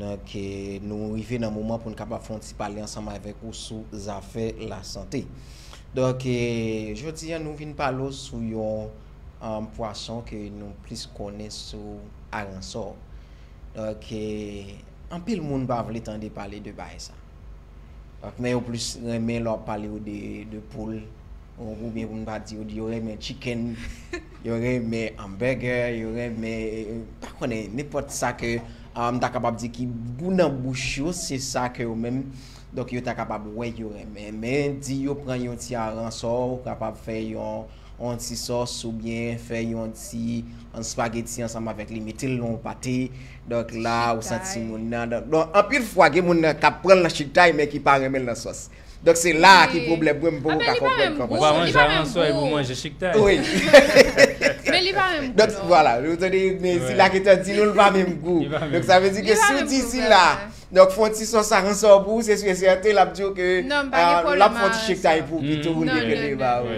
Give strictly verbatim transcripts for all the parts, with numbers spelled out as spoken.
Donk, eh, nou rive nan moman pou n kapab fè yon ti pale ansanm avèk ou sou zafè lasante. Donk, eh, jodi a, nou vin pale w sou yon um, pwason ke nou plis konnen sou aransò. Donk, eh, anpil moun pa vle tande pale de bagay sa. Donk, men yo plis renmen lè w ap pale yo de, de poul, ou, oubyen pou n pa di yo, yo renmen chicken, yo renmen hamburger, yo renmen, eh, pa konnen, nenpòt sa ke, ah, m ta kapab di ki gou nan bouch yo, se sa ke yo menm, donk, yo ta kapab wè yo renmen. Men di yo pran yon ti aransò, ou kapab fè yon, yon ti sòs, oubyen fè yon ti, yon spaghetti ansanm avèk li, mete l nan yon pate. Donk, la, ou santi moun nan, donk, bon, anpil fwa, gen moun nan k ap pran l nan chiktay, men ki pa renmen l nan sòs. Donk, se la ki pwoblèm mwen, m poko ka konprann kòman. Ou pa manje aransò epi ou manje chiktay. Wi. Men li pa menm gou, donk, non. Vwala, ou tande, men sila ki te di nou, l pa menm gou. Donk, sa vle di ke si w di sila, donk, fè yon ti sòs aransò pou ou, se si e sèten, l ap di w ke, l ap fè yon ti chiktay pou ou pito pou l te pele ba ou.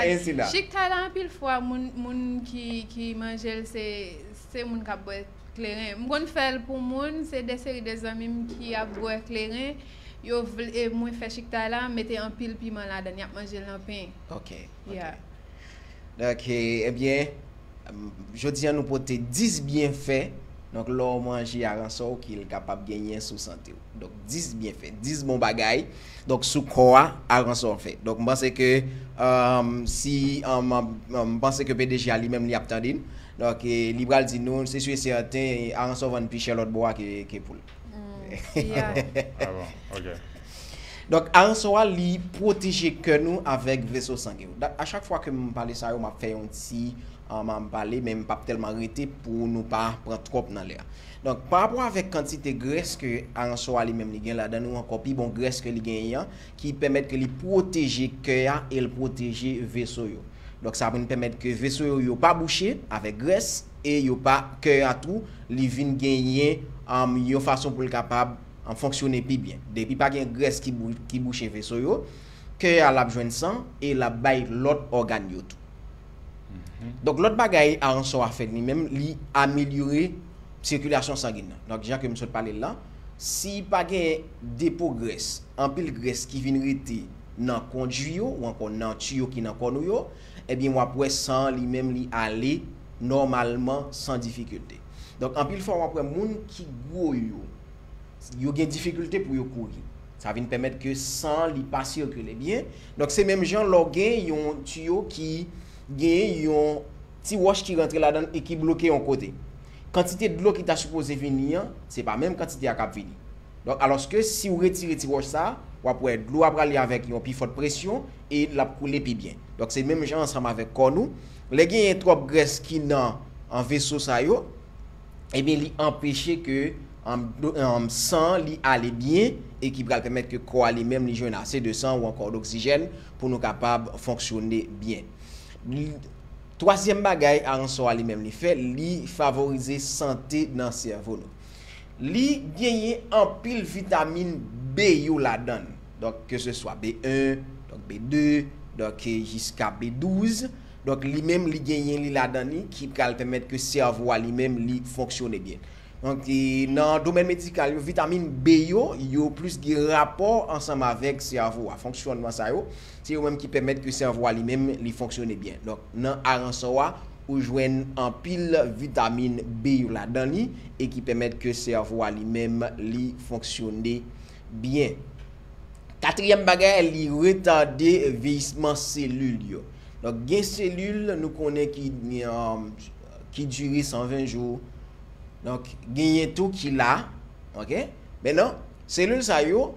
Ensi la. Chiktay la, anpil fwa, moun, moun ki, ki manje l, se, se moun k ap bwè kleren. M konn fè l pou moun, se de seri de zanmi m ki ap bwè kleren. Yo vle, e mwen fè chiktay la, mete anpil piman ladan l, y ap manje l nan pen. Ok, ok. Donk, eh, ebyen, jodi a nou pote dis byenfè. Donk, lè w manje aransò, ki l kapab genyen sou sante w. Donk, dis byenfè, dis bon bagay. Donk, sou kò a, aransò fè. Donk, m panse ke, um, si, um, um, m panse ke P D G a li menm, li ap tande n. Donk, eh, li pral di nou, se si e sèten, aransò vann pi chè lòt bò a ke, ke poul. Ah bon, ok. Donk, aransò a, li pwoteje kè nou avèk veso sangen yo. Donk, a chak fwa ke m pale sa yo, m ap fè yon ti, ah, m ap pale, men m p ap tèlman rete pou nou pa pran twòp nan lè a. Donk, pa rapò avèk kantite grès ke aransò a li menm li gen ladan l, ou ankò pi bon grès ke li genyen an, ki pèmèt ke li pwoteje kè a e l pwoteje veso yo. Donk, sa vin pèmèt ke veso yo, yo pa bouche avèk grès e yo pa, kè a tou, li vin genyen, um, yon fason pou l kapab, um, fonksyone pi byen. Depi pa gen grès ki bou-, ki bouche veso yo, kè a l ap jwenn san e l ap bay lòt ògàn yo tou. Donk, lòt bagay aransò a fè li menm, li amelyore sikilasyon sangen nan. Donk, jan ke m sot pale l lan, si pa gen depo grès, anpil grès ki vin rete nan kondui yo ou ankò nan tiyo ki nan kò nou yo, ebyen, w ap wè san an li menm li ale nòmalman san difikilte. Donk, anpil fwa, w ap wè moun ki gwo yo, yo gen difikilte pou yo kouri. Sa vin pèmèt ke san an li pa sikile byen. Donk, se menm jan lè w gen yon tiyo ki gen yon ti wòch ki rantre ladan l e ki bloke yon kote. Kantite dlo ki ta sipoze vini an, se pa menm kantite a k ap vini. Donk, alòske si w retire ti wòch sa a, w ap wè dlo a prale avèk yon pi fòt presyon e l ap koule pi byen. Donk, se menm jan ansanm avèk kò nou. Lè genyen twòp grès ki nan, an veso sa yo, ebyen, li anpeche ke, um, do-, um, san an li ale byen e ki pral pèmèt ke kò a li menm li jwenn ase de san ou ankò doksijèn pou nou kapab fonksyone byen. Li, twazyèm bagay aransò a li menm li fè, li favorize sante nan sèvo nou. Li genyen anpil vitamin B yo ladan l. Donk, ke se swa B en, donk B de, donk, eh, jiska B douz. Donk, li menm, li genyen li ladan li ki pral pèmèt ke sèvo a li menm li fonksyone byen. Donk, eh, nan domèn medikal yo, vitamin B yo, yo plis gen rapò ansanm avèk sèvo a. Fonksyònman sa yo, se yo menm ki pèmèt ke sèvo a li menm li fonksyone byen. Donk, nan aransò a, ou jwenn anpil vitamin B yo ladan li e ki pèmèt ke sèvo a li menm li fonksyone byen. Katriyèm bagay, li retade vyeyisman selil yo. Donk, gen selil nou konnen ki, um, ki dire san ven jou. Donk, genyen tou ki la, ok? Mentnan, selil sa yo,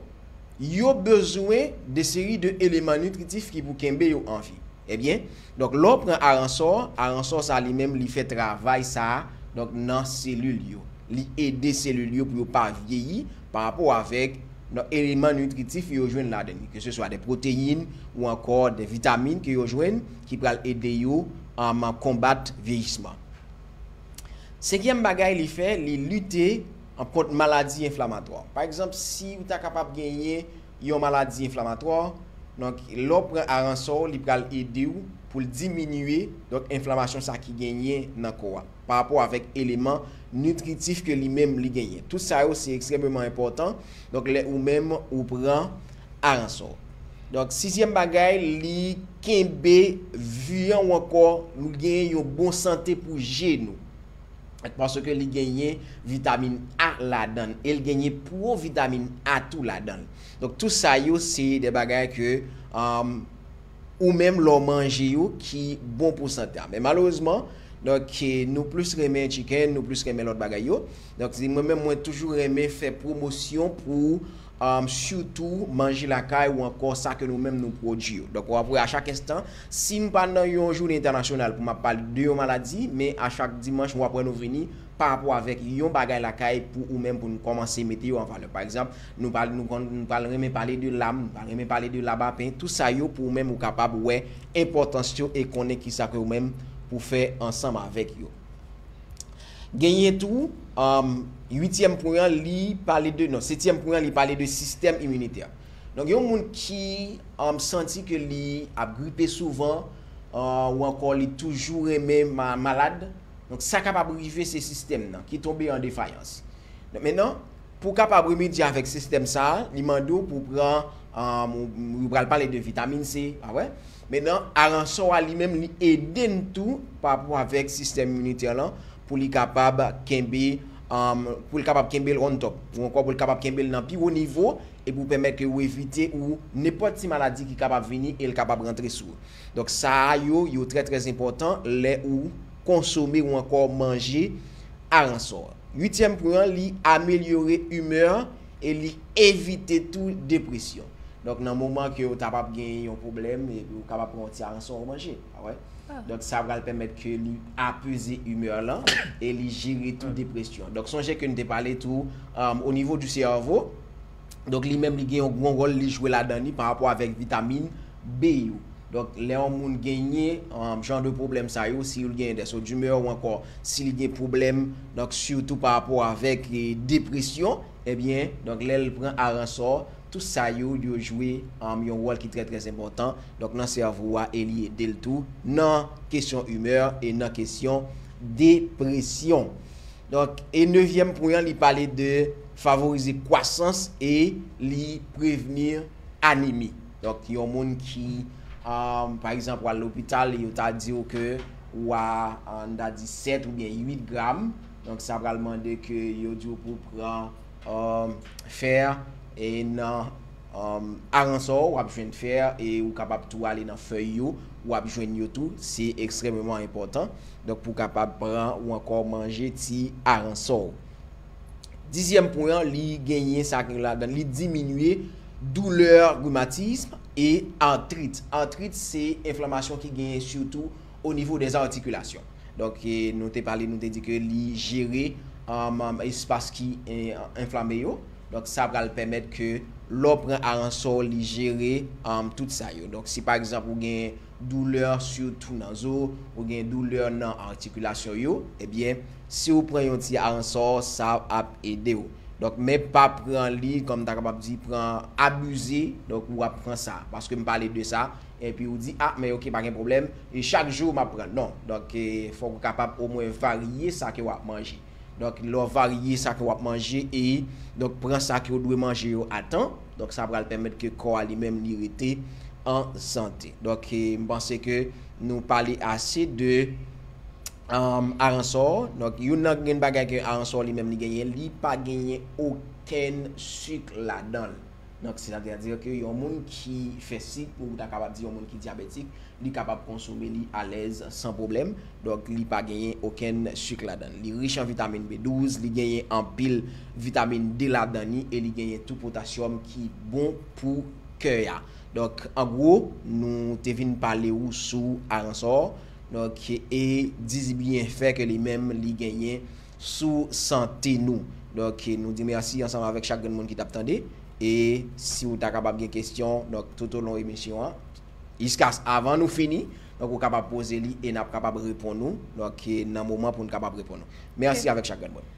yo bezwen de seri de eleman nitritif ki pou kenbe yo an vi. Ebyen, donk, lè w pran aransò, aransò sa li menm, li fè travay sa, donk, nan selil yo. Li ede selil yo pou yo pa vyeyi pa rapò avèk, donk, eleman nitritif yo jwenn ladan li, ke se swa de pwoteyin ou ankò de vitamin ke yo jwenn ki pral ede yo, um, konbat vyeyisman. Senkyèm bagay li fè, li lite kont maladi enflamatwa. Pa egzanp, si w ta kapab genyen yon maladi enflamatwa, donk, lè w pran aransò, li pral ede w pou l diminye, donk, enflamasyon sa ki genyen nan kò a. pa rapò avèk eleman nitritif ke li menm li genyen. Tout sa yo se ekstrèmeman enpòtan. Donk, lè ou menm ou pran aransò. Donk, sizyèm bagay, li kenbe vi an ou ankò nou genyen yon bon sante pou je nou. Paske li genyen vitamin A ladan l, e l genyen pwovitamin A tou ladan l. Donk, tout sa yo, se de bagay ke, um, ou menm lè w manje yo ki bon pou sante a. Men malerezman, donk, eh, nou plis renmen chicken, nou plis renmen lòt bagay yo. Donk, se mwen menm, mwen toujou renmen fè pwomosyon pou, um, sitou manje lakay ou ankò sa ke nou menm nou pwodui yo. Donk, w ap wè a chak enstan, si m pa nan yon jounen entènasyonal pou m ap pale de yon maladi, men a chak dimanch, w ap wè nou vini pa rapò avèk yon bagay lakay pou ou menm pou nou kòmanse mete yo an valè. Pa egzanp, nou pral, nou konn, nou pral renmen pale de lam, nou pral renmen pale de labapen, tout sa yo pou ou menm ou kapab wè enpòtans yo e konnen kisa ke ou menm pou fè ansanm avèk yo. Genyen tou, um, uityèm pwen an, li pale de, non, setyèm pwen an, li pale de sistèm iminitè. Donk, yon moun ki, um, santi ke li ap gripe souvan, uh, ou ankò li toujou renmen ma-, malad, donk, sa kapab rive se sistèm nan ki tonbe an defayans. Donk, mentnan, pou w kapab remedye avèk sistèm sa a, li mande w pou w pran, um, ou, ou pral pale de vitamin C, pa vre? Mentnan, aransò a li menm, li ede n tou pa rapò avèk sistèm iminitè lan, pou li kapab kenbe, um, pou li kapab kenbe l on top, ou ankò pou li kapab kenbe l nan pi wo nivo, e pou pèmèt ke ou evite ou nenpòt ti maladi ki kapab vini e l kapab rantre sou ou. Donk, sa a yo, yo trè, trè enpòtan lè ou konsome ou ankò manje aransò. Uityèm pwen an, li amelyore imè e li evite tou depresyon. Donk, nan moman ke ou ta p ap gen yon pwoblèm, epi ou kapab pran yon ti aransò ou manje, pa vre? Ah. Donk, sa pral pèmèt ke li apeze imè lan e li jere tou depresyon. Donk, sonje ke n te pale tou, um, o nivo di sèvo, donk, li menm, li gen yon gwo wòl li jwe ladan li pa rapò avèk vitamin B yo. Donk, lè yon moun genyen, um, jan de pwoblèm sa yo, si l genyen dè so dimè ou ankò si li gen pwoblèm, donk, sitou pa rapò avèk, eh, depresyon, ebyen, donk, lè l pran aransò, tout sa yo, yo jwe, um, yon wòl ki trè, trè enpòtan, donk, nan sèvo a, e li ede l tou nan kesyon imè e nan kesyon depresyon. Donk, e nevyèm pwen an, li pale de favorize kwasans e li prevni anemi. Donk, yon moun ki, um, pa egzanp, w al lopital, yo ta di w ke w a, ann ta di, sèt oubyen uit gram. Donk, sa pral mande ke yo di w pou w pran, um, fè e nan, um, aransò, w ap jwenn fè e ou kapab tou ale nan fèy yo, w ap jwenn yo tou. Se ekstrèmeman enpòtan. Donk, pou w kapab pran ou ankò manje ti aransò w. Dizyèm pwen an, li genyen sa ki ladan, li diminye doulè, rimatism e artrit. Artrit se enflamasyon ki genyen sitou o nivo dè zatikilasyon. Donk, eh, nou te pale, nou te di ke li jere, um, espas ki, eh, enflame yo. Donk, sa pral pèmèt ke lè w pran aransò, li jere, um, tout sa yo. Donk, si pa egzanp ou gen doulè sitou nan zo, ou gen doulè nan atikilasyon yo, ebyen, si w pran yon ti aransò, sa ap ede w. Donk, men pa pran li, kòm m ta kapab di, pran abize, donk, ou ap pran sa. Paske m pale de sa, epi ou di, "Ah, men oke, pa gen pwoblèm, e chak jou m ap pran." Non. Donk, eh, fòk ou kapab omwen varye sa ke w ap manje. Donk, lè w varye sa ke w ap manje e, donk, pran sa ke w dwe manje yo a tan, donk, sa pral pèmèt ke kò a li menm li rete an sante. Donk, eh, m panse ke nou pale ase de, um, aransò. Donk, youn nan grenn bagay ke aransò li menm li genyen, li pa genyen okenn sik ladan l. Donk, sètadi ke yon moun ki fè sik, ou ta kapab di yon moun ki dyabetik, li kapab konsome li alèz san pwoblèm. Donk, li pa genyen okenn sik ladan l. Li rich an vitamin B douz, li genyen anpil vitamin D ladan li e li genyen tou potasyòm ki bon pou kè a. Donk, an gwo, nou te vin pale ou sou aransò. Donk, e di byenfè ke li menm li genyen sou sante nou. Donk, nou di mèsi ansanm avèk chak grenn moun ki t ap tande. E si w ta kapab gen kesyon, donk, toutolon emisyon an, jiskas avan nou fini, donk, ou kapab poze li e n ap kapab reponn ou. Donk, nan moman pou n kapab reponn ou. Mèsi avèk chak grenn moun.